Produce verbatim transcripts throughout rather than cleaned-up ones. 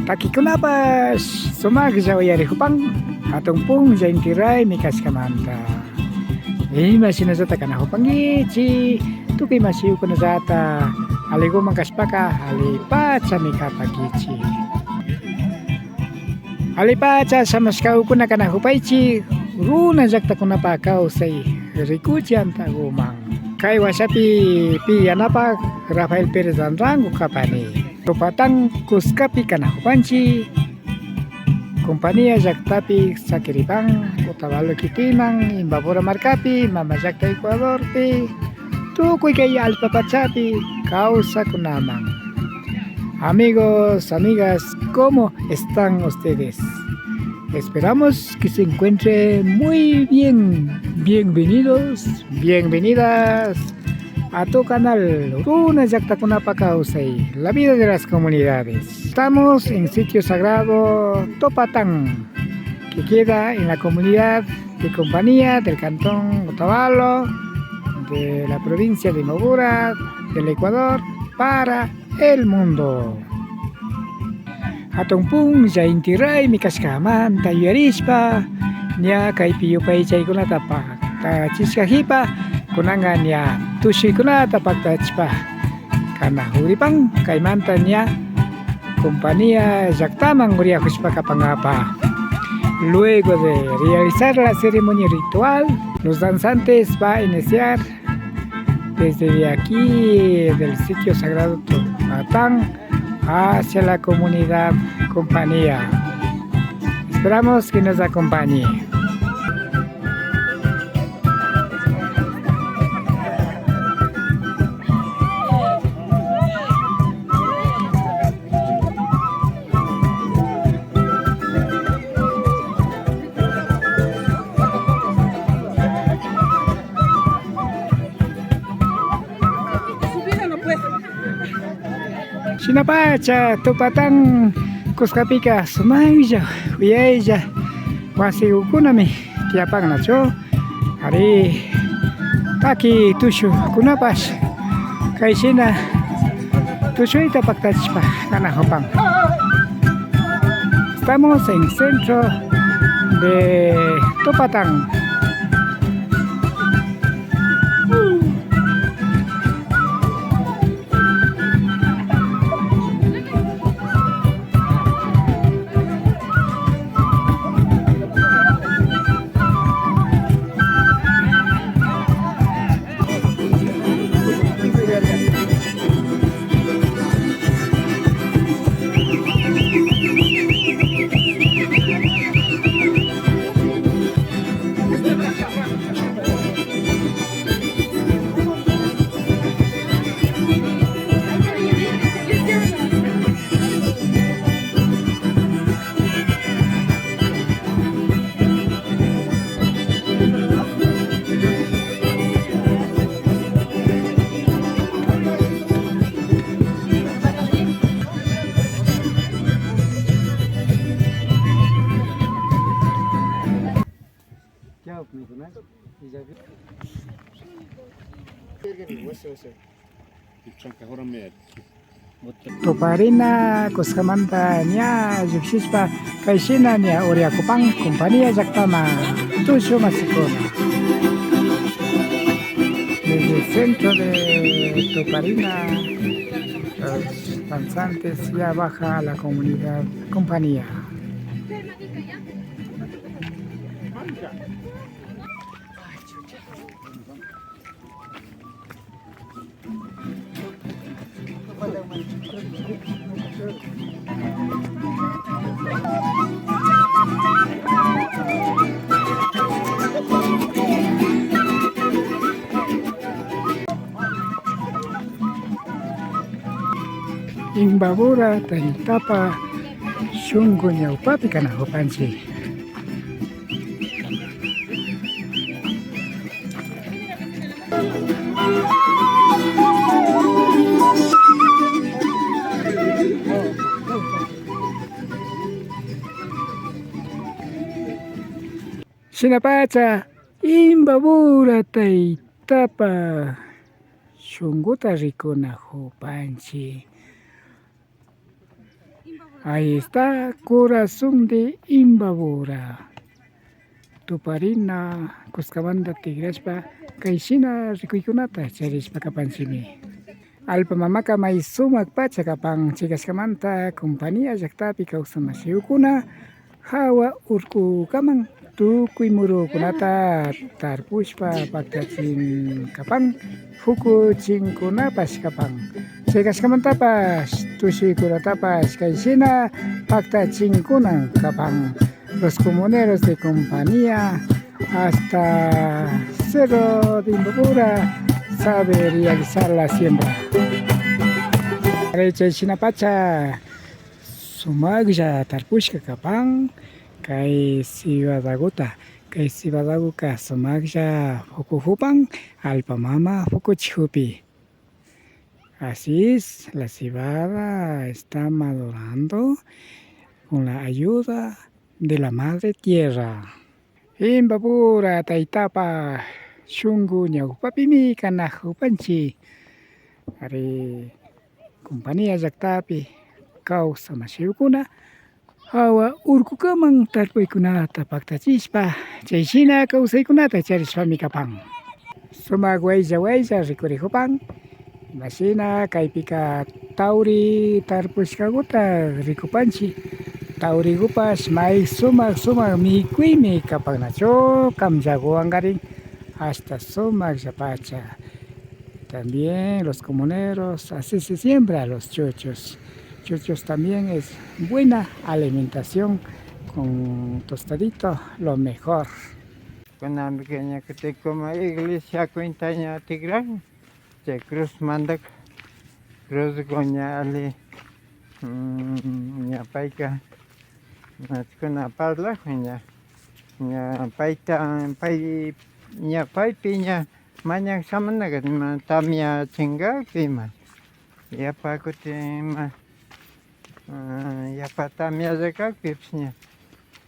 Takikunapash sumaklla uyarijupan, jatun punlla inti raymi kashkamanta. Imashinallata kanajupankichik, tukuy mashikukunallata aliguman kashpaka, alipachami kapankichik. Alipacha shamushkakuna kanajupaychik, runa llaktakunapa kawsay rikuchi antaguman. Kay washapi pi yanapak Rafael Pérez Anrango kapani. Tupatán kuskapi kanajupanchik, Compañía llaktapi sakiripan, Otavalo kitiman, Imbabura markapi, mama llakta Ecuadorpi, tukuy kay allpa pachapi kawsakunaman. Amigos, amigas, ¿cómo están ustedes? Esperamos que se encuentren muy bien. Bienvenidos, bienvenidas a tu canal Runa Llaktakunapa Kawsay, la vida de las comunidades. Estamos en sitio sagrado Topatán, que queda en la comunidad de Compañía del cantón Otavalo, de la provincia de Imbabura, del Ecuador, para el mundo. Jatun punlla inti raymi kashkamanta yuyarishpa, ña kaypi yupaychaykunata paktachishkajipa, kunanka ña tushuykunata paktachishpa kanajuripan, kaymanta ña Compañía llaktaman uriajushpa kapankapa. Luego de realizar la ceremonia ritual, los danzantes va a iniciar desde de aquí, del sitio sagrado Topatán, hacia la comunidad Compañía. Esperamos que nos acompañe. Shinapacha Tupatán kuskapika sumaklla, uyaylla wasigukunami tiyapan nachu. Ari, taki tushukunapash kayshina tushuyta paktachishpa kanajupan. Estamos en centro de Tupatán. Tuparina kuskamanta ña llukshishpa kayshina ña uriakupan Compañía llaktaman tushu mashikuna. Desde el centro de Tuparina, los danzantes ya baja a la comunidad Compañía. Imbabura taytapa shunku ñawpapi kanajupanchik. Shinapacha Imbabura taytapa shunkuta rikunajupanchik. Ahí está, corazón de Imbabura. Tuparina kuskamanta tikrashpa, kay shina rikuykunata charishpa kapanchimi. Allpa mamaka may sumak pacha kapan, chay kashkamanta Compañía llaktapi kawsak mashikuna, hawa urkukaman tukuy murukunata tarpushpa paktachin kapan, pukuchinkunapash kapan. Chay kashkamantapash tushuykunatapash kay shina paktachinkunan kapan. Los comuneros de Compañía hasta Cerro de Imbabura sabe realizar la siembra. Chay shinapacha sumaklla tarpushka kapan kay cebadaguta. Kay cebadaguka sumaklla pukujupan, allpa mama pukuchijupi. Así es, la cebada está madurando con la ayuda de la madre tierra. Imbabura taytapa shunku ñawpapimi kanajupanchi. Ari, Compañía llaktapi kawsak mashikuna hawa urkukaman tarpuykunata paktachishpa, chay shina kawsaykunata charishpami kapan. Sumak waylla waylla rikurijupan, imashina kaypika tawri tarpushkaguta rikupanchi. Tawrigupash may sumak sumak mikuymi kapan nachu, kamllaguwankarin hasta sumakllapacha. También los comuneros, así se siembra los chuchos. Chuchos también es buena alimentación con tostadito, lo mejor. Kunanpika ña kutin como iglesia cuenta ña tikran, chay cruzmantaka, cruzku ña ali, mm, ña payka, ña kuna parlajun ña, ña payta, pay, ña paypi ña mañan shamunaka ima tamia chinkakpi ima, yapa kutin ima, ah, yapa tamialla kakpipish ña,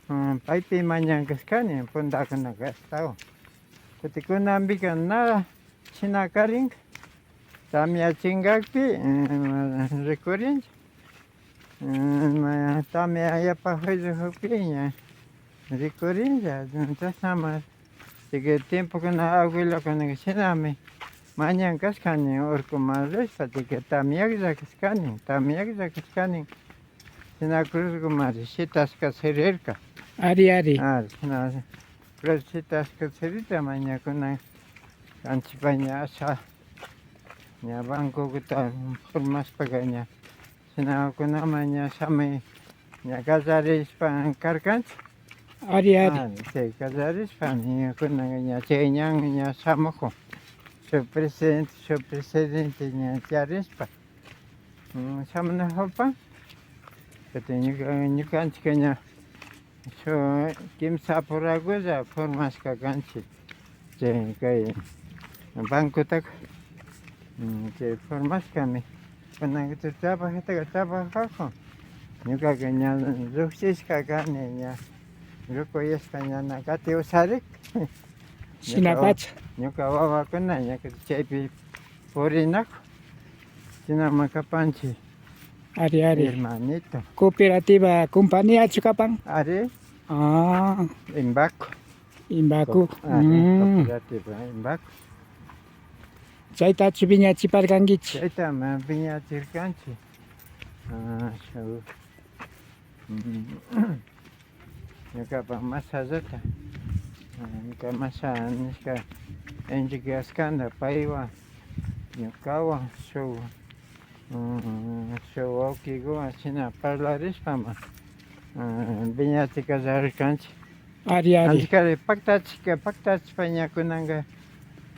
ah, paypi mañan kashkani puntakunaka ashtawan. Kutin kunanpika na shinakarinka, tamia chinkakpi, eh, rikurinlla. Mm, tamia yapa juyllujukpi ña rikurinlla, chashnama. Chayka tiempokuna abuelokunaka shinami mañan kashkani, urkuman rishpa, chayka tamiaklla kashkani, tamiaklla kashkani. Shina cruzkumari shitashka sirirka. Ari, ari. Ari, shina cruz shitashka sirita mañakuna kanchipa ña asha ña bancokuta formashpaka ña. Shinakunaman ña shamuy ña kallarishpa karkanchik. Ari, ari. Ah, chay kallarishpami ñukanaka ña chay ñan ña shamukun. Shuk presidente, shuk presidente ña charishpa, mm, shamunajupan. Kutin ñuka, ñukanchikka ña shuk kimsa apurakulla formashka kanchik, chay kay bancotaka, mm, chay formashkami. Kunanka trabajataka trabajakun. Ñukaka ña llukshishka kani, ña llukuyashpa ña na kati usharik. Shinapacha. Ñuka wawakuna ña chaypi purinakun. Shinaman kapanchik. Ari, ari. Hermanito. Cooperativa compañíachu kapan? Ari. Ah. Embaco. Embaco. Ari, mm, cooperativa Embaco. Chaytachu piñachiparkankichik? Chaytami piñachirkanchik. Ah, shuk, mm, ñukapa mashallata, ah, ñuka masha nishka Enrique Ascanda, paywan ñukawan shuk, mm, shuk wawkikuwan shina parlarishpami, mm, piñachika llarirkanchik. Ari, ari. Anchikari paktachishka, paktachishpa ña kunanka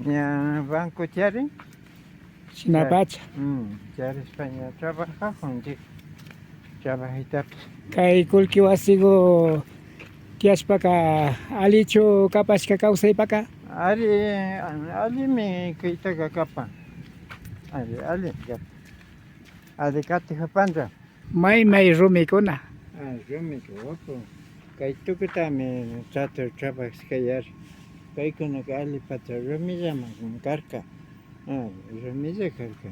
ña banco charin. Shinapacha. Mm, charishpa ña trabajakunchik, trabajitapish. Kay kullki wasiku tiyashpaka, allichu kapashka kawsaypaka? Ari, allimi kaytaka kapan. Ari, allimi kapan. Ari, katijupanda. May, may rumikuna. Ah, rumikuwapu. Kay tukutami trato trabajashkayari. Paykunaka allipacha rumillaman karka. Ah, rumilla karka.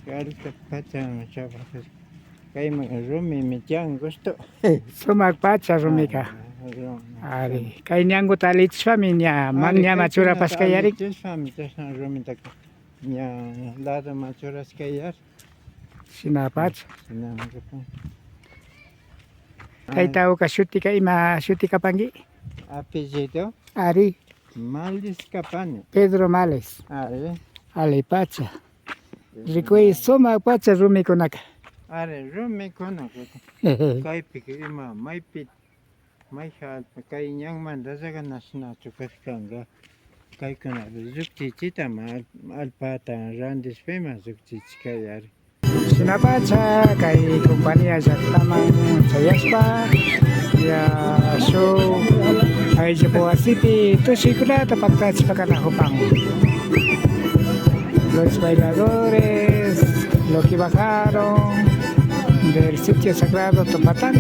Allipacha trabajashka. Kayman rumimi tiyan gusto. Sumak pacha rumika. Ah, rumi. Ari, kay ñanguta allichishpami ña, ari, mañama kay churapashka yarin. Allichishpami chashna rumitaka ña ladoman churashka yar. Shinapacha. Shinapacha. Kay tawka shutika ima shuti kapanki? Apellido? Ari. Males kapani. Pedro Males. Ari. Alli pacha. Rikuy sumak pacha rumikunaka. Ari, rumikunaka. Kaypika ima maypi, mayjan allpa kay ñanmantallaka nashnachu kashkanga. Kaykunapi llukchichitama al-, allpata randishpima llukchichikayari. Shinapacha kay compañía llaktaman chayashpa, ya shuk ayllupa wasipi tushuykunata paktachishpa kanakupan. Los bailadores, lo que bajaron del sitio sagrado Topatán,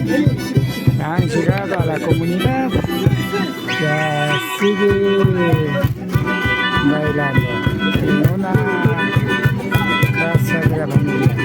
han llegado a la comunidad. Ya sigue bailando en una casa de la familia.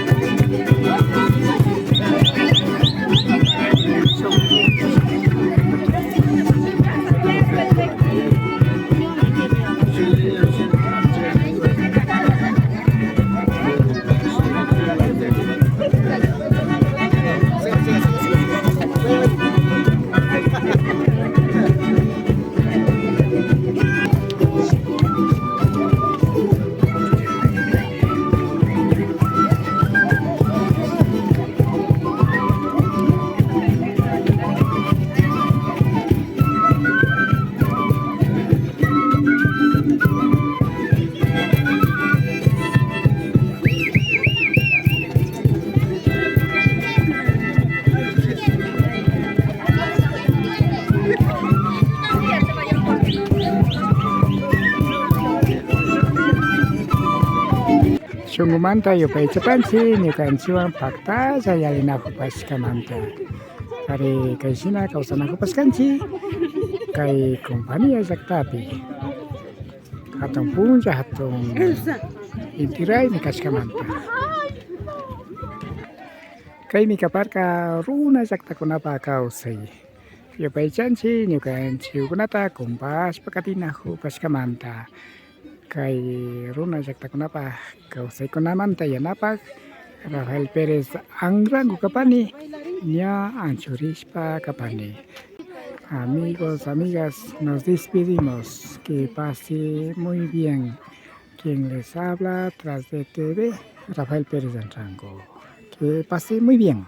Shungumanta yupaychapanchik ñukanchikwan paktalla yarinakupashkamanta. Ari, kayshina kawsanakupashkanchik kay compañía llaktapi. Hatun punlla, hatun inti raymi kashkamanta. Kaymi kaparka runa llaktakunapa kawsay. Yupaychanchik ñukanchikkunata kumpashpa katinakupashkamanta. Kay runa llaktakunapa kawsaykunamanta yanapak Rafael Pérez Anrango kapani, ña anchurishpa kapani. Amigos, amigas, nos despedimos. Que pase muy bien. Quien les habla tras de T V, Rafael Pérez Anrango. Que pase muy bien.